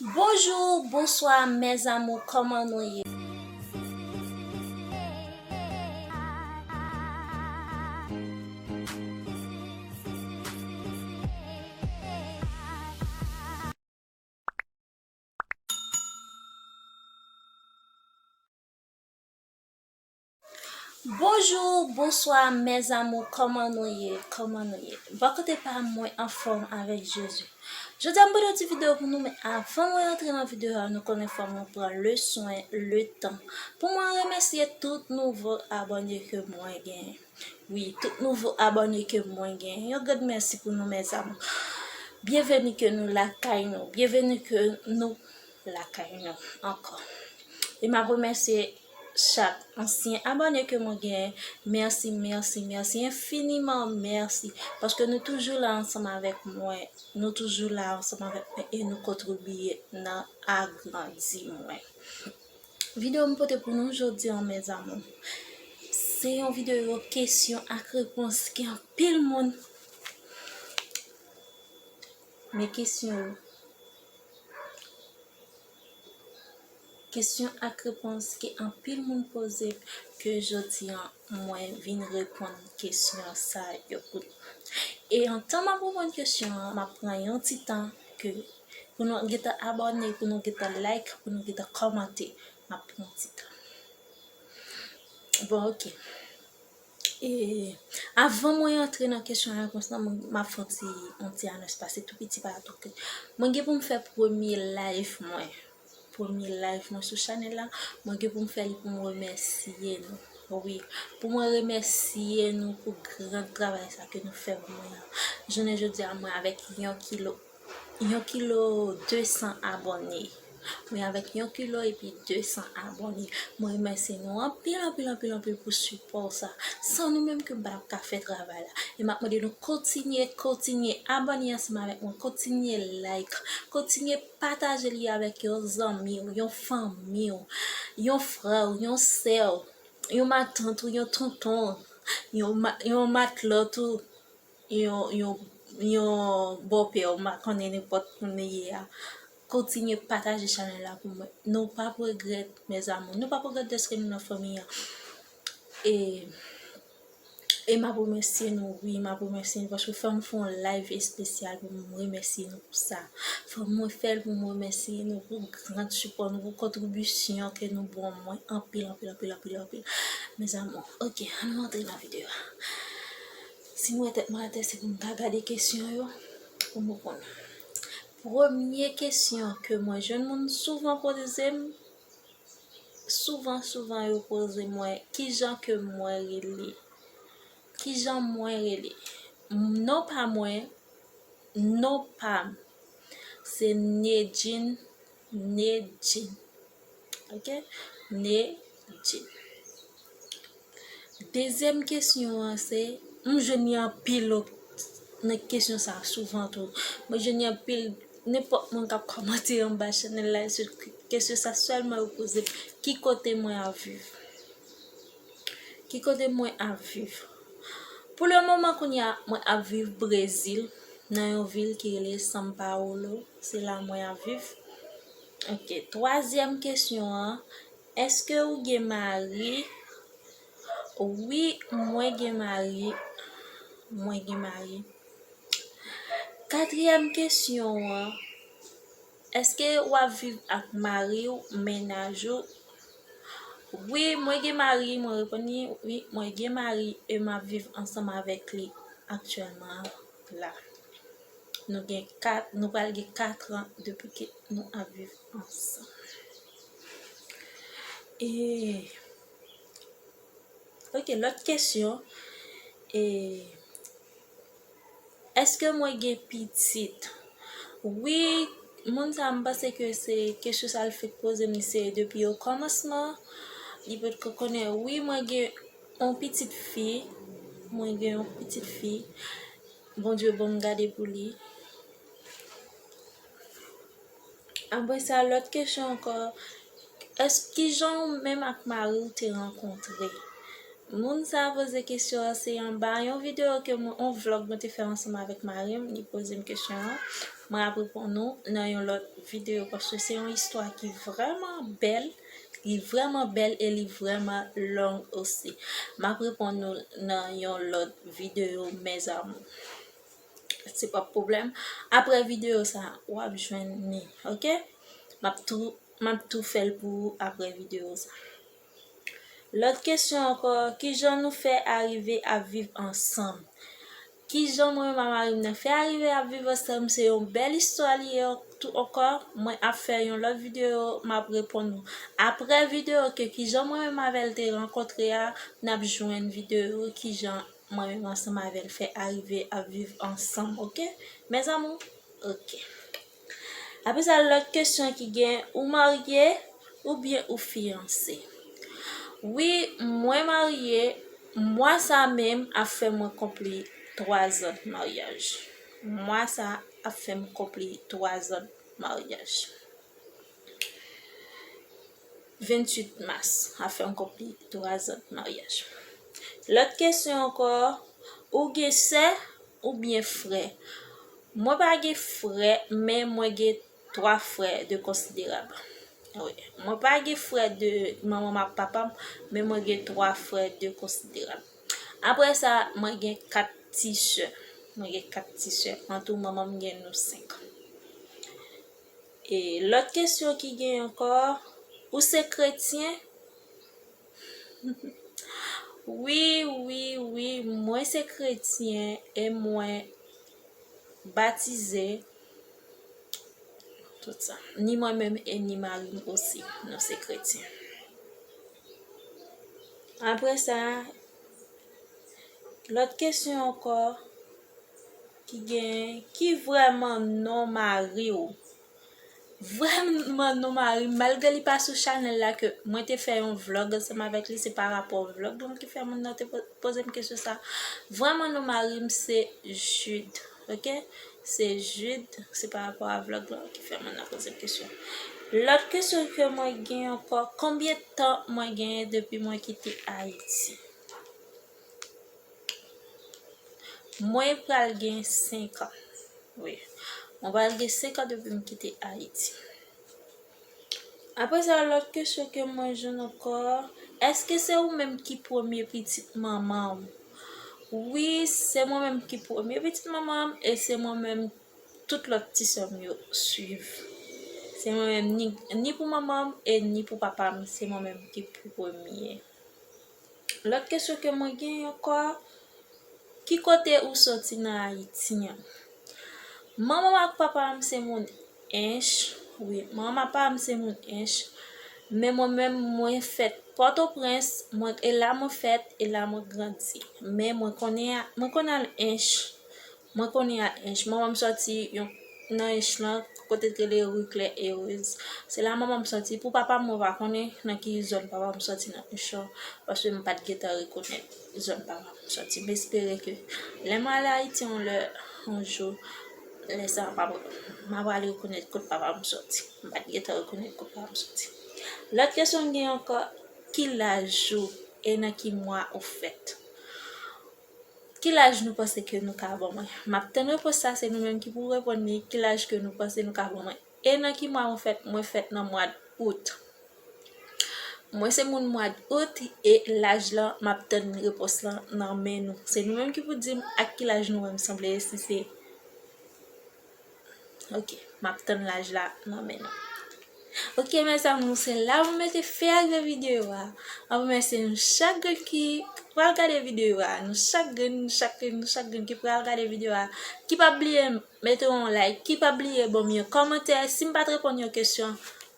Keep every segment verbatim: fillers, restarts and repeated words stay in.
Bonjou, bonswa, mes amours, kòman nou ye? Bonjou, bonswa, mes amours, kòman nou ye? Kòman nou ye? Bò kote pa m, mwen anfòm avèk Jezi. Jodi a, m pote yon ti videyo pou nou, men avan mwen rantre nan videyo a, nou konnen fò mwen pran le swen, le tan pou mwen remèsye tout nouvo abòne ke mwen genyen. Wi, tout nouvo abòne ke mwen genyen. Yon grann mèsi pou nou, mes amours. Byenveni ke nou lakay nou. Byenveni ke nou lakay nou ankò. E m ap remèsye chak ansyen abòne ke mwen genyen. Mèsi, mèsi, mèsi, enfiniman mèsi. Paske nou toujou la ansanm avèk mwen. Nou toujou la ansanm avèk mwen e nou kontribiye nan agrandi mwen. Videyo m pote pou nou jodi an, mes amours, se yon videyo kesyon ak repons ke anpil moun, men kesyon yo, kesyon ak repons ke anpil moun poze, ke jodi an mwen vin reponn kesyon sa yo pou nou. E antan m ap reponn kesyon an, m ap pran yon ti tan ke pou nou gentan abòne, pou nou gentan like, pou nou gentan kòmante. M ap pran yon ti tan. Bon, ok. E avan mwen antre nan kesyon ak repons lan, mwen, m ap fè yon ti, yon ti anons pase tou piti pa tou ke mwen gen pou m fè premye live mwen. Premye live mwen sou chanèl la, mwen gen pou m fè li pou m remèsye nou. Wi, pou mwen remèsye nou pou gran travay sa ke nou fè pou mwen an. Jounen jodi a, mwen avèk yon kilo, yon kilo de san abòne. Mwen avèk yon kilo epi de san abòne. Mwen remèsye nou anpil, anpil, anpil, anpil pou sipò sa. San nou menm ke m pa t ap ka fè travay la. E m ap mande nou kontinye, kontinye abòne ansanm avèk mwen, kontinye like, kontinye pataje li avèk yon zanmi w, yon fanmi w, yon frè w, yon sè w, yon matant ou, yon tonton w, yon ma-, yon matlòt ou, yon, yon, yon bòpè w, m pa konnen nenpòt moun li ye a. Kontinye pataje chanèl la pou mwen. Nou p ap regrèt, mes amours. Nou p ap regrèt dèske nou nan fanmi an. E, e m ap remèsye nou, wi, m ap remèsye nou, paske fò m fè yon live espesyal pou m remèsye nou pou sa. Fò mwen fè l pou m remèsye nou pou gran sipò nou, pou kontribisyon ke nou ban mwen. Anpil, anpil, anpil, anpil, anpil. Mes amours, ok, ann nou antre nan videyo a. Si m wè tèt mwen atè, se pou m ta gade kesyon yo, pou m reponn. Premye kesyon ke mwen jwenn moun souvan poze m, souvan, souvan yo poze mwen, kijan ke mwen rele? Kijan mwen rele? Non pa mwen, non pa m, se Nedjine, Nedjine. Ok? Nedjine. Dezyèm kesyon an se, m jwenn li anpil lòt nan kesyon sa a souvan tou. Mwen jwenn li anpil, nenpòt moun k ap kòmante anba chanèl la sou kesyon sa sèlman yo poze m, ki kote mwen ap viv? Ki kote mwen ap viv? Pou le moman kounye a, mwen ap viv Brezil, nan yon vil ki rele São Paulo. Se la mwen ap viv. Ok, twazyèm kesyon an, èske ou gen mari? Wi, mwen gen mari. Mwen gen mari. Katriyèm kesyon an, èske w ap viv ak mari w, mennaj ou? Wi, mwen gen mari, mwen reponn li, wi, mwen gen mari e m ap viv ansanm avèk li aktyèlman la. Nou gen kat, nou pral gen kat an depi ke nou ap viv ansanm. E, ok, lòt kesyon, e, èske mwen gen pitit? Wi, moun sa, m panse ke se kesyon sa l fèk poze m, se depi okòmansman. Li potko konnen. Wi, mwen gen yon pitit fi. Mwen gen yon pitit fi. Bondye ban m gade pou li. Apre sa, lòt kesyon ankò, èske, kijan ou menm ak mari w te rankontre? Moun sa a poze kesyon an, se anba yon videyo ke mwen, yon vlòg mwen te fè ansanm avèk mari m, li poze m kesyon an. Mwen ap reponn nou nan yon lòt videyo, paske se yon istwa ki vrèman bèl, li vrèman bèl e li vrèman long osi. M ap reponn nou nan yon lòt videyo, mes amours. Se pa pwoblèm. Apre videyo sa, w ap jwenn ni, oke? M ap tou, m ap tou fè l pou ou apre videyo sa. Lòt kesyon ankò, kijan nou fè arive ap viv ansanm? Kijan mwen menm ak mari m nan fè arive ap viv ansanm? Se yon bèl istwa li ye tou ankò. Mwen ap fè yon lòt videyo, m ap reponn nou. Apre videyo ke kijan mwen menm avè l te rankontre a, n ap jwenn videyo kijan mwen menm ansanm avè l fè arive ap viv ansanm, oke? Mes amours, oke. Apre sa, lòt kesyon ki gen, ou marye oubyen ou fiyanse? Wi, mwen marye, mwa sa menm ap fè mwen konpli twa zan de maryaj. Mwa sa ap fè m konpli twa zan de maryaj. Venntuit mas ap fè m konpli twa zan de maryaj. Lòt kesyon ankò, ou gen sè oubyen frè? Mwen pa gen frè, men mwen gen twa frè de konsiderab. Wi, mwen pa gen frè de manman m ak papa m, men mwen gen twa frè de konsiderab. Apre sa, mwen gen kat ti sè. Mwen gen kat ti sè. An tou, manman m gen nou senk. E lòt kesyon ki gen ankò, ou se kretyen? Wi, wi, wi, mwen se kretyen e mwen batize. Tout sa. Ni mwen menm e ni mari m osi, nou se kretyen. Apre sa, lòt kesyon ankò ki gen, ki vrèman non mari w? Vrèman non mari m, malgre li pa sou chanèl la, ke mwen te fè yon vlog ansanm avèk li, se pa rapò vlog lan ki fè moun nan te po-, poze m kesyon sa. Vrèman non mari m se Jude, oke? Se Jude, se pa rapò a vlog lan ki fè moun nan poze m kesyon. Lòt kesyon ke mwen gen ankò, konbyen tan mwen genyen depi mwen kite Ayiti? Mwen pral gen senk an. Wi. Mwen pral gen senk an depi m kite Ayiti. Apre sa, lòt kesyon ke mwen jwenn ankò, èske se ou menm ki premye pitit manman w? Wi, se mwen menm ki premye pitit manman m e se mwen menm tout lòt ti sè m yo swiv. Se mwen menm ni, ni pou manman m e ni pou papa m, se mwen menm ki premye. Lòt kesyon ke mwen gen ankò, ki kote ou soti nan Ayiti an? Manman m ak papa m se moun Ench, wi, manman papa m se moun Ench. Men mwen menm, mwen fèt Pòtoprens, mwen, e la mwen fèt, e la mwen grandi. Men mwen konnen, mwen konnen al Ench. Mwen konnen al Ench. Manman m soti yon, nan Ench lan, kote k rele Rue Claire Heureuse. Se la manman m soti. Pou papa m, mwen pa konnen nan ki zòn papa m soti nan Ench lan, paske m pa t gentan rekonèt zòn papa m soti. M espere ke lè mwen ale Ayiti yon lè, yon jou, lè sa m ap, m ap ale rekonèt kot papa m soti. M pa t gentan rekonèt kot papa m soti. Lòt kesyon m gen ankò, ki laj ou e nan ki mwa ou fèt? Ki laj nou panse ke nou ka ban mwen? M ap tann repons sa, se nou menm ki pou reponn li. Ki laj ke nou panse nou ka ban mwen? E nan ki mwa mwen fèt? Mwen fèt nan mwa d out. Mwen se moun mwa d out e laj lan, m ap tann repons lan nan men nou. Se nou menm ki pou di m ak ki laj nou wè m sanble, si se Ok, m ap tann laj la nan men nou. Ok, mes amours, se la pou m mete fen ak videyo a. Mwen remèsye nou chak grenn ki pral gade videyo a. Nou chak grenn, nou chak grenn, nou chak grenn ki pral gade videyo a. Ki pa bliye mete yon like, ki pa bliye ban m yon kòmantè. Si m pa t reponn yon kesyon,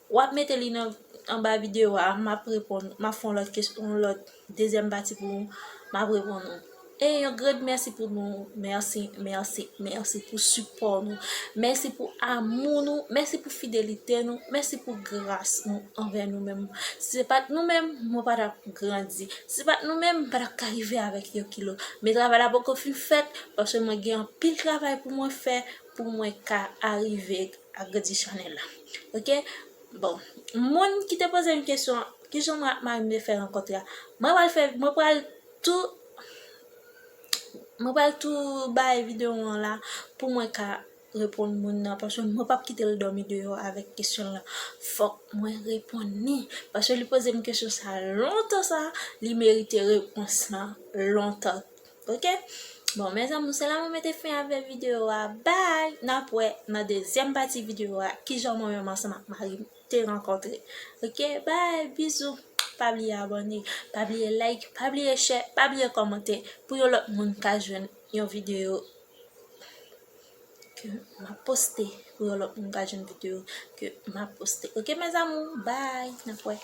w ap mete li nan, anba videyo a, m ap reponn, m ap fè yon lòt kesyon, yon lòt dezyèm pati pou ou, m ap reponn ou. E yon gran mèsi pou nou, mèsi, mèsi, mèsi pou sipò nou, mèsi pou amou nou, mèsi pou fidelite nou, mèsi pou gras nou anvè nou menm. Si se pa t nou menm, mwen pa t ap grandi. Si se pa t nou menm, m pa t ap ka rive avèk yon kilo. Men travay la poko fin fèt, paske mwen gen anpil travay pou mwen fè, pou mwen ka arive agrandi chanèl la. Ok? Bon, moun ki te poze m kesyon, kijan mwen ak mari m te fè rankontre a? Mwen pral fè, mwen pral tou, mwen pral tou bay videyo an la pou mwen ka reponn moun nan, paske mwen p ap kite l dòmi deyò avèk kesyon lan. Fòk mwen reponn li, paske li poze m kesyon sa lontan sa, li merite repons lan lontan. Ok? Bon, mes amours, se la mwen mete fen avè videyo a. Bye! N ap wè nan dezyèm pati videyo a, kijan mwen menm ansanm ak mari m te rankontre. Ok? Bye! Bizou! Pa bliye abòne, pa bliye like, pa bliye share, pa bliye kòmante pou yon lòt moun ka jwenn yon videyo ke m ap poste, pou yon lòt moun ka jwenn videyo ke m ap poste. Ok, mes amours? Bye! N ap wè.